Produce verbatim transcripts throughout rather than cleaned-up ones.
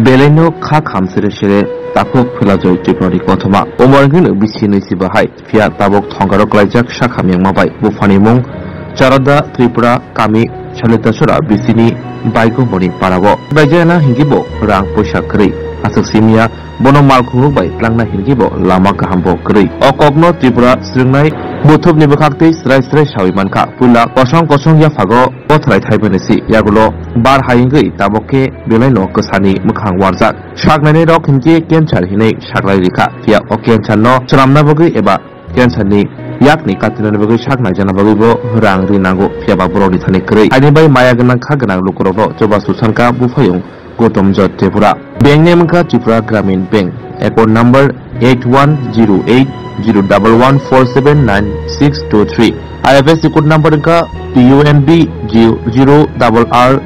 Belaino kha kham sere sere takhuk Philajoi Tripuranw kothoma. Umor wngkhe bisi nwi si bahai, phiya tabuk thongaro klaijak sakha miyangma bai. Buphani mung Charada Tripura, kami Salitasora bisini Baigomoni parao. Baijana hinkhe bo rang poisa kwrwi. Aswk simiya bono malkhungrok bai tlangna hinkhe bo lama kaham bo kwrwi. O kokno Tripura swrwngnai buthubni bwkhak tei srai srai sawi mankha. Puila kosong kosong yaphago bothrai thaimani si, yagulo bar hai wngwi tabuk khe belaino kwsani mwkhang warjak. Saknainairok hinkhe cancer hinwi saklai rikha, phiya o cancer no swnamna bagwi eba cancer ni yakni katinani bagwi sak naijakna bagwi bo rang ri nango, phiya ba borokni thani kwrwi. Haini bai maya gwnang kha gwnang lukurokno chubachu sankha buphayung Gautam Jot Tripura. Bank ni wngkha Tripura Gramin Bank, account number eight one zero eight zero double one four seven nine six two three. I F S C code number wngkha P U N B zero double R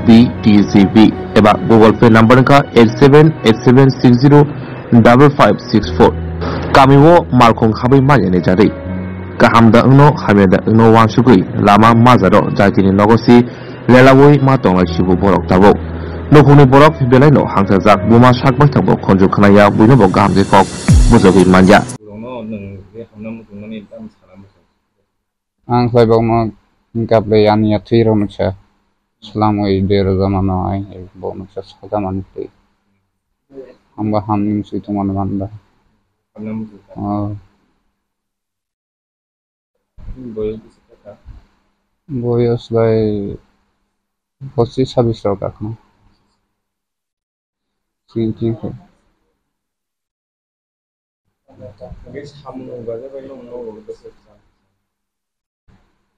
B T C B eba Google Pay number wngkha eight seven eight seven six zero double five six four. Kami o malkhung habwi manya ni jarwi. Kaham da wngno, hamya da wngno wansugwi lama majaro jaitini nogo si lelaui ma tonglai sibo borok tabuk. Nukhungni borok belaino hangchajak, buma sak baithang bo khonju khwnaya, buino bo kaham khe kok bujagwi manya. Ang khlai bokno gablai ani yathwi rokno sa slamwi de rwjamano ai, bokno sa sakamani twi. Hamba hamni mswi tongmani manda. Oh. Boyos lai pochis sabis rok akhno. Sini tin khe.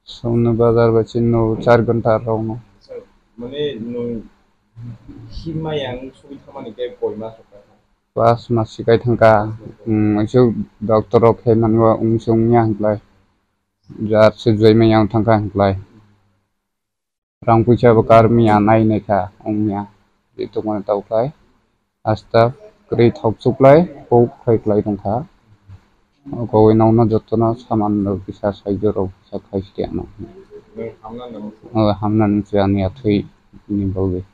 Samno bazar bai chini no char ghanta rok no. Mane nwng himma yang sugwi thamani khe koi mas rok kha? Pas mas sikai thangkha. Umm, waisa doctor rok khe mani wa wngse wngya hinklai. Jar se joi maya wng thangkha hinklai. Rang puisa bo kar mia nai nai kha wngya. Je tongmani tau khlai. Asta kwrwi thok chuklai, kok khai klai tongkha. O kowai nokno jotono saman rok kisa saijak rok kisa khai sidi ano. Nwng hamna nang. O hamna nang se ani athwi ni bagwi.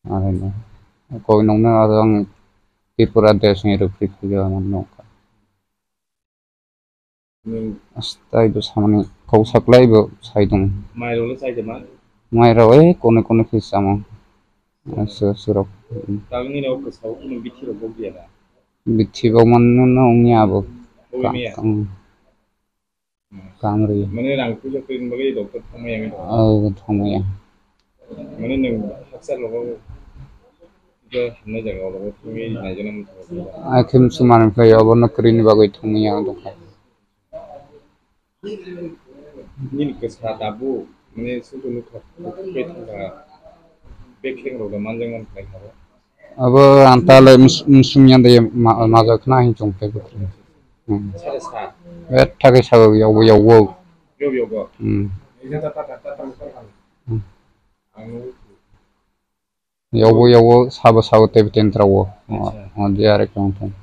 Araino. Kowai nokno aro ang Tripura desh ni rwphri phaiyo ano nokha. Nwng astai bo samani kok saklai bo sai tong. Mai rok le chai de ma? Mai rok e kone kone khe samo. Aswk aswk rok. Tang nini o kwsao kunu bithi rok bok ya da? Bithi bok man no ongya abo. Bogwi maya? Ka-, um. Kamri. Mane rang puja kring bagwi doctor thangmaya mi? Oh, thangmaya. Mane nwng haksa logo hamnai jaga o logo thangwi naijana mutha. Akhim suman khlai obo no krini bagwi thangmaya ang tongkha. Nini kwsa tabuk mane sudu nukha khe thangkha. Bekheng rok da manjak man khlai kha. Abo ang ta le mus-, musung yan de ma-, majak khna hin chong khe. Hmm. Sare sa. Betha khe sago yogo yogo. Yogo yogo. Hmm. Hmm. Yogo yogo sabo sabo tebe tentra wo. Acha. O, o, je are kong tong.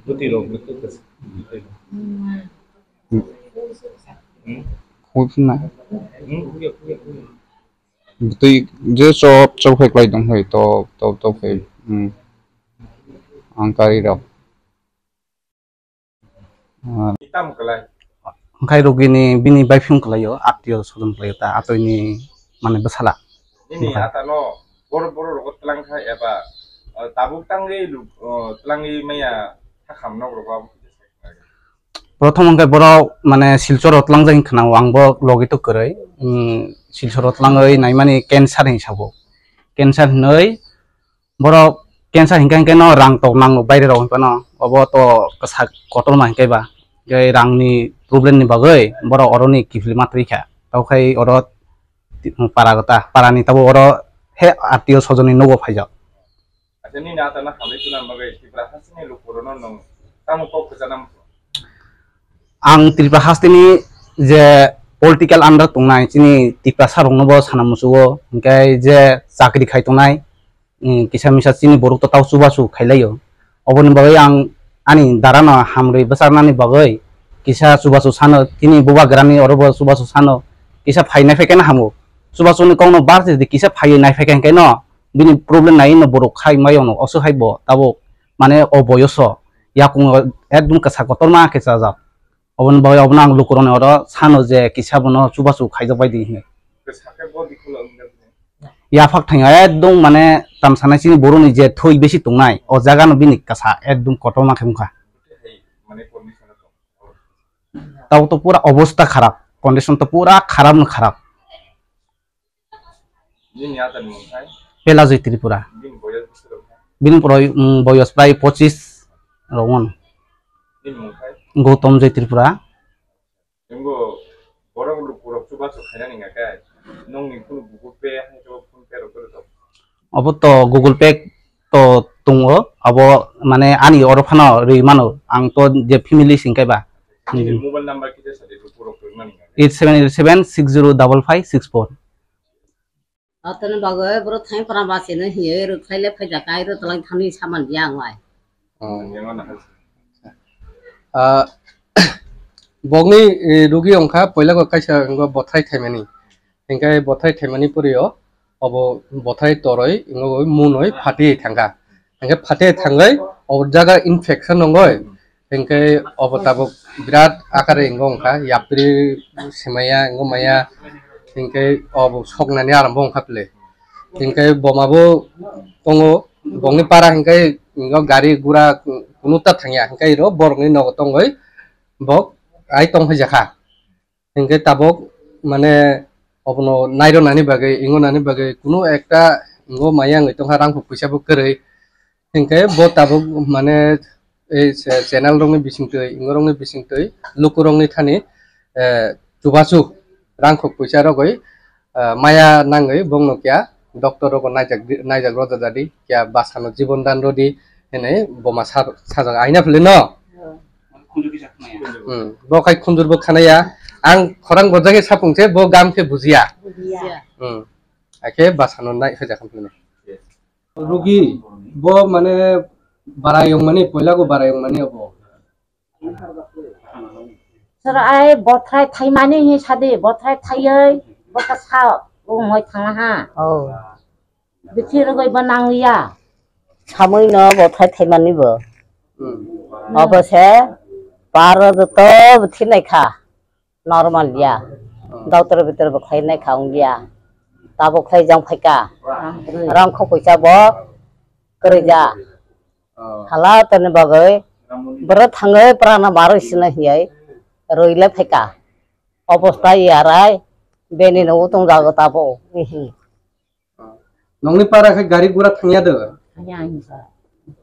Bwtwi rok bwtwi kwsa. Hmm. Khuk na. Hmm, khuk ya, khuk ya, khuk ya. Bwtwi je chop chop khai klai tong hai, top top top khai. Hmm. Ang kari rok. Ah. Itam kwlai. Hwnkhe rugini bini baiphung kwlaio, atio sodom kwlaio ta, atoini mane bwsala. Nini ata no bor-, borok rogo twlang kha eba, ah, tabuk tangwi lu-, ah, twlangwi maya sakham nok rogo abo kisa sai kha. Prothom hwnkhe borok mane Silchoro twlangjak hinwi khwnao, ang bo logi to kwrwi, mm, Silchoro twlangwi naimani cancer hinwi sabo. Cancer hinwi Borok cancer hinkhe hinkhe no rang tok nango baire rok hinphano, obo to kwsa kotorma hinkhe ba. Tei rangni problem ni bagwi borok oroni kiphilma twi kha. Tei khai oro ti-, para gota, parani tabuk oro he atio sojonni nogo phaijak. Acha nini ata no hamri tuna bagwi Tripura hasteni lukurokno nwng tamo kok kwchana muchung? Ang Tripura hasteni je political under tongnai chini Tiprasa rokno bo sana muchungo, hinkhe je chakri khai tongnai, mm, kisa misa chini borok to tao chubachu khailaio. Oboni bagwi ang ani dara no hamrwi bwcharnani bagwi kisa chubachu sano, chini bubagrani oro bo chubachu sano, kisa phai naiphai khe no hamu. Chubachuni kokno bar se kisa phaiwi naiphai khe no Bini problem nai no borok khai mai ono oso hai bo tabuk mane o boyoso yakung o ekdum kasa kotor ma khe chajak. Oboni bagwi obono ang lukurokni oro sano je kisa bono chubachu khaijak bai di hinwi. Yaphak thangya ekdum mane tamsanai chini borokni je thwi besi tongnai o jaga no bini kasa ekdum kotorma khe wngkha. Tabuk to pura obosta kharap, condition to pura kharap no kharap. Nini atani mung khai? Pelajoi Tripura. Bini boyos bwswk wngkha? Bini poro, mm, boyos prai pochis rok wng. Nini mung khai? Gautam Joy Tripura. Nungbo borok lukurok chubachu khainani hwnka khe, nungni phone Google Pay hai to PhonePe rok kwrwi tok? Obo to Google Pay to tongo, abo mane ani oro phano rwi mano, ang to je family sing kaiba. Nini mobile number kisa sadi lukurok kwrwi mani hwnka khe? Eight seven eight seven six zero double five six four. Atoni bagwi bwrwi thani pora bachino hiyo rwkhlai le phaijak kai rwtwlang thani saman ya ang lai. Ah, bokni, eh, rugi wngkha, poila go kaisa wngkha bothai thaimani. Hinkhe bothai thaimani poriyo obo bothai toroi wngwi munoi phatiwi thangkha. Hinkhe phatiwi thangwi obo jaga infection wngwi Hinkhe obo tabuk birat akare wngwi wngkha, yapri swmaiya wngwi maya, hinkhe obo soknani arambo wngkha phle. Hinkhe bomabo tongo, bongni para hinkhe wngkha gari gura kunu ta thangya, hinkhe iro borokni nogo tongwi bo ai tongphai jakha. Hinkhe tabuk mane obono nairwnani bagwi, wngwi nani bagwi kunu ekta wngwi maya wngwi tongkha, rangkho puisa bo kwrwi. Hinkhe bo tabuk mane ei che-, channel rokni bisingtwi, wngwi rokni bisingtwi, lukurokni thani, eh, chubachu rangkho puisa rogwi, eh, maya nangwi bongno kya doctor rogo naijak di, naijak rojak jadi, kya bwsano jibon dan rodi hinwi boma sa-, sajak aina philino. Hmm, bo khai khunjur bo khanaya. Ang khorang bojak khe sapung se bo gam khe bujiya. Bujiya. Hmm. Akhe bwsano nai hoja khan philino. Rugi bo mane barai wngmani, poila go barai wngmani obo. Sir ai bothrai thaimani hi sadi, bothrai thaioi bo ka sa wngwi thangna ha. Oh. Bithi rwgwi bo nangliya. Samui no bothai thaimani bo. Hmm. Obo se paro joto bithi naikha. Normal ya. Hmm. Doctor bitor bo khlai naikha wngya. Tabo khlai jang phaika. Rang kwrwi. Rang kho puisa bo kwrwi ja. Oh. Hala toni bagwi bwrwi thangwi prana barwi sina hiyai rwi le phaika. Obosta yarai beni no utung jago tabo. Ihi. Nongni para khe gari gura thangya do?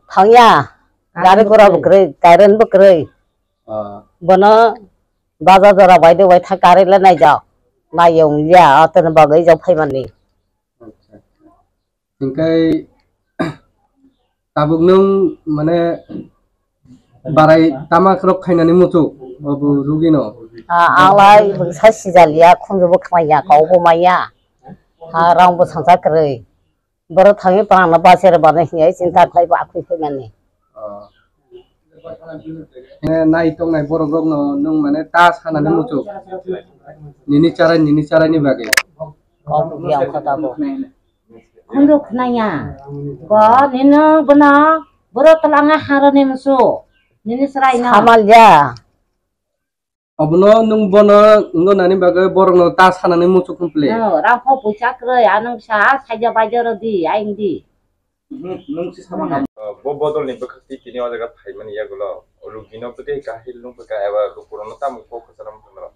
Thangya. Gari gura bo kwrwi, current bo kwrwi. Ah. Bono baja jora bai do bai tha current le nai jak. Nai yong ya, atene bagwi jak phaimani. Acha, acha. Hinkhe tabuk nwng mane barai tama khorok khainani muchuk obo rugino. Ah, anglai bwsa sijaliya, khunjubo khwlaiya, kaubo maiya. Ha, rangbo sangsa kwrwi. Borok thangwi prangno bachai rwmani hinwi chinta khlaibo akhwi phaimani. Oh. Eh, nai tongnai borok rokno nwng mane ta sanani muchuk. Nini charai, nini charaini bagwi. Kok yang kho tabo. Khunju khnaya. Bo nino bono boro twlanga harani musu. Nini chwraino. Samalya. Obono nwng bono wngno nani bagwi borokno ta sanani muchuk khumpli. No, rang kho puisa kwrwi, anwng sa saija baija rwdi, ayang di. Nwng si sama. Bo bodolni bwkhak twi tini o jaga phaimani yagulo rugino bwtwi kahil nung phaikha eba lukurokno tamo kok kwcharo wngkha norok.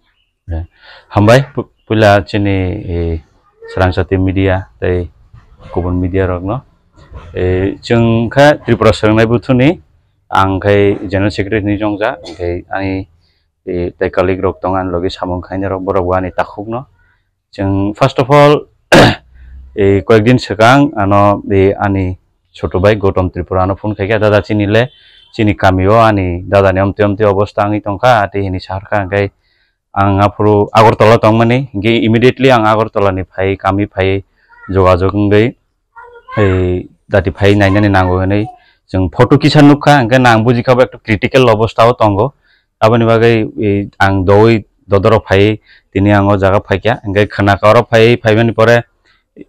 Eh, hambai, pu-, puila chini, eh, Swrangchati media tei kubun media rokno. Eh, chwng kha Tripura Swrwngnai Buthuni, ang khai General Secretary hinwi chongjak, ang khai ani, eh, tei colleague rok tongo ani logi samung khainai rok, borok bo ani takhukno. Chwng first of all, eh, koyekdin swkang ano, eh, ani choto bhai Gautam Tripura ano phone khaikha, "Dada, chini le, chini kamio ani dadani omtwi omtwi obosta wngwi tongkha," tei hinwi saharkha, hwnkhe Ang aphuru Agartala tongmani, hinkhe immediately ang Agartala ni phai, kami phai jogajog wngwi, ei, dati phai nainani nango hinwi chwng photo kisa nukha, hinkhe nang bujikha bo ekto critical obostha o tongo. Aboni bagwi, ei, ang doui dodoro phai, tini ang o jaga phaikha, hinkhe khwnaka oro phai, phaimani pore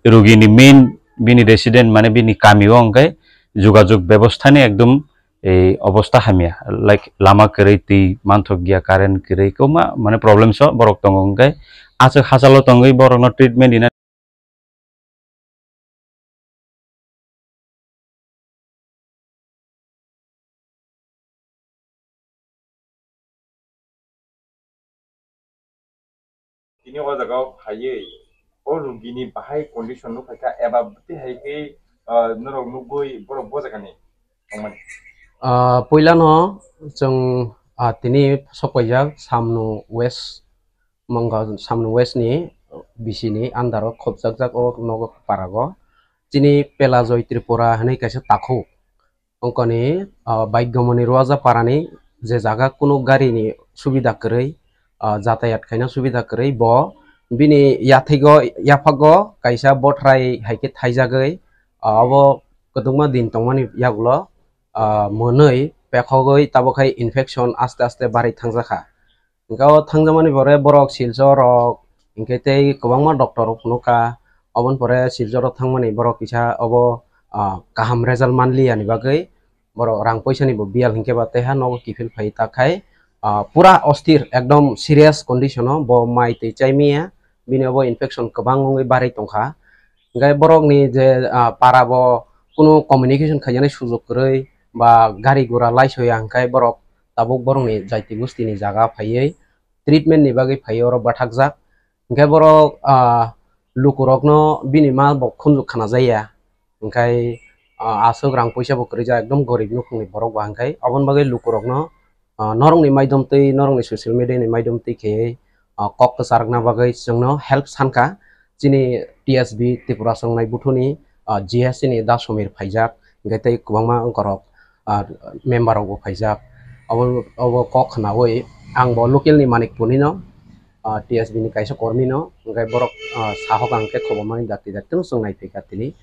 rugini main bini resident mane bini kami o hwnkhe jogajog bebostha ni ekdom ei obosta hamya, like lama kwrwi, twi manthok ya, current kwrwi, kwbangma mane problems o borok tongo, hwnkhe aswk hachalo tongwi borokno treatment rina. Tini o jaga o phaiwi o rugini bahai condition nukha kha eba bwtwi hai khe, ah, norok nugwi borok bo jaga ni tongmani. Ah, puilano chwng, ah, tini sok paijak Samnu West Manga Samnu West ni B C ni under o khopjakjak o nogo parago. Chini Pelajoy Tripura hinwi kaisa takhuk. Ongkoni, ah, Baigamoni Ruaja parani je jaga kunu gari ni subida kwrwi, ah, jatayat khaina subida kwrwi, bo bini yathego, yaphago kaisa bothrai hai khe thaijagwi, ah, obo kwbangma din tongmani yagulo, ah, mwnwi pekhogwi tabuk hai infection aste aste barwi thangjakha. Hingke o thangjakmani pore borok Silchar rok, hingke tei kwbangma doctor rok phunukha. Oboni pore Silchar o thangmani borok kisa obo, ah, kaham result manliya ni bagwi borok rang poisa ni bo biyal hingke ba tei ha nogo kiphil phai ta khai, ah, pura osthir ekdom serious condition o bo mai twi chai manya, bini obo infection kwbang wngwi barwi tongkha. Hingke borok ni je, ah, para bo kunu communication khainani sujok kwrwi ba gari gura laisoya hingke borok tabuk borok ni jaiti gosti ni jaga phaiwi treatment ni bagwi phaiwi oro bathakjak. Hingke borok, ah, lukurokno bini ma bo khunju khna jaya. Hingke, ah, aswk rang poisa bo kwrwi jak, ekdom gorib nukhungni borok ba hingke. Oboni bagwi lukurokno, ah, norokni maidom twi, norokni social media ni maidom twi khe, ah, kok kwcharwkna bagwi chwngno help sankha. Chini T S B Tripura Chongnai Buthuni, ah, G S C ni Da Somir phaijak, hingke tei kwbangma wngkorok, ah, member rok bo phaijak. Obo, obo kok khnaui ang bo local ni Manik Puni no, ah, T S B ni kaisa kormi no, hingke borok, ah, sahok ang khe khobor mani dakti dakti no chwng nai phaikha tini.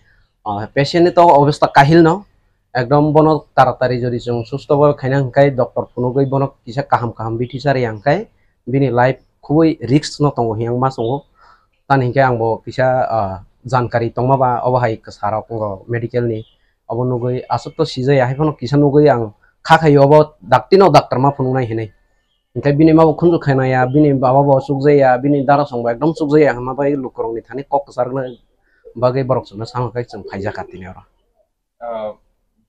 Ah, patient ni to obostha kahil no, ekdom bono taratari jodi chwng susto bhabe khaina hingke doctor phunugwi bono kisa kaham kaham bithi chari hingke bini life khubui risk no tongo hiyang ma chwngo. Tani hingke ang bo kisa, ah, jankari tongma ba obo hai kwsa rok wngo medical ni. Obo nugui aswk to sijaya, hai phano kisa nugui ang kha khaio obo dakti no doctor ma phunuknai hinui. Hingke bini ma bo khunju khainaya, bini baba bo chukjaya, bini dara song bo ekdom chukjaya hwnma bai lukurokni thani kok kwcharwkna bagwi borok chwngno sama khe chwng phaijak kha tini oro. Ah,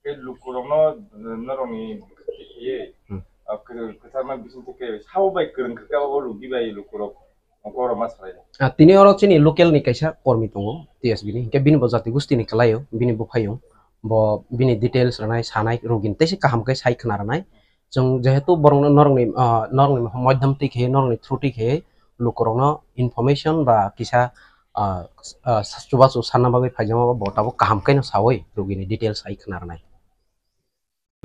khe lukurokno, eh, norokni bwkhak twi khaiwi, Hmm. ah, kwrw-, kwcharma bising twi khe sabo bai kwrwng khe khe abo rugi bai lukurok ongkhorok ma salai. Ah, tini oro chini local ni kaisa kormi tongo, T S B ni, hingke bini bo jati gosti ni kwlaio, bini buphaio, bo bini details rwnai, sanai, rugini teisa kaham khe sai khna rwnai. Chwng jehetu borokno norokni, ah, norokni moidham twi khe, norokni through twi khe lukurokno information ba kisa, ah, ah, chubachu sanna bagwi phaijama bo tabuk kaham khe no saui rugini details ai khna rwnai.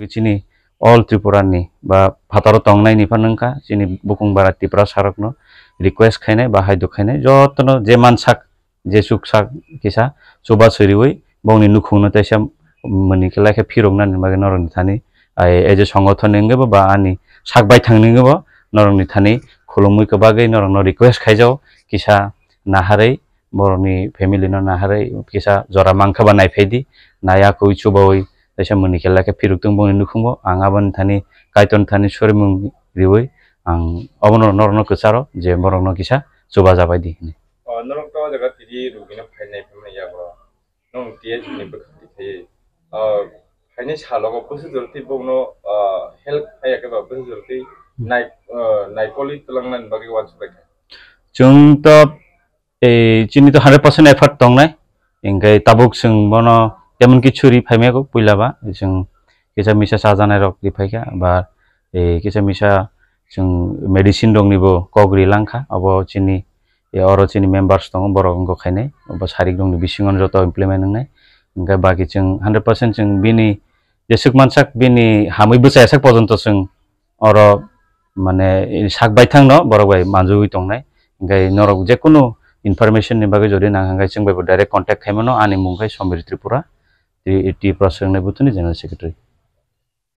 Chini all Tripura ni ba phataro tongnai ni phano wngkha, chini bukung bara Tiprasa rokno request khainai ba haiduk khainai, jotono je mansak je chuksa kisa chuba suriui bongni nukhungno teisa mwnwi khe laikhe phiroknani bagwi norokni thani, ai, as a songothon ni wngwi bo ba ani sak baithang ni wngwi bo norokni thani khulumui kwbagwi norokno request khaijago, kisa naharwi borokni family no naharwi kisa jora mankha ba naiphaidi, naiya kwi chubaui teisa mwnwi khe laikhe phirok tung bongni nukhungo. Ang aboni thani Kaitorni thani sorimung riui ang obono norokno kwcharo je borokno kisa chubajabaidi hinwi. O, norok to o jaga tini rugino phainai phimani yago. Nong T S ni bwkhak twi khaiwi, ah, phainai salogo bwswk jorotwi bongno, ah, help khaiya khe ba bwswk jorotwi Hmm. nai-, ah, naikoli twlangnani bagwi uansuk lai kha. Chwng to, eh, chini to hundred percent effort tongnai, hingkhe tabuk chwng bono temon kichu ri phaimaya kho puila ba, chwng kisa misa chajanai rok ri phaikha, ba, eh, kisa misa chwng medicine rokni bo kok ri langkha, abo chini, eh, oro chini members tongo, borok wngkha khainai, bo sarik rokni bisingo joto implement wngnai, hingkhe baki chwng hundred percent chwng bini jeswk mansak, bini hamwi bwchai sak pojonto chwng oro, mane, sak baithangno borok bai manjui tongnai, hingkhe norok jekunu information ni bagwi jodi nang hingkhe chwng bai bo direct contact khaimano, ani mung khe Somir Tripura, T-, Tripura Chongnai Buthuni General Secretary.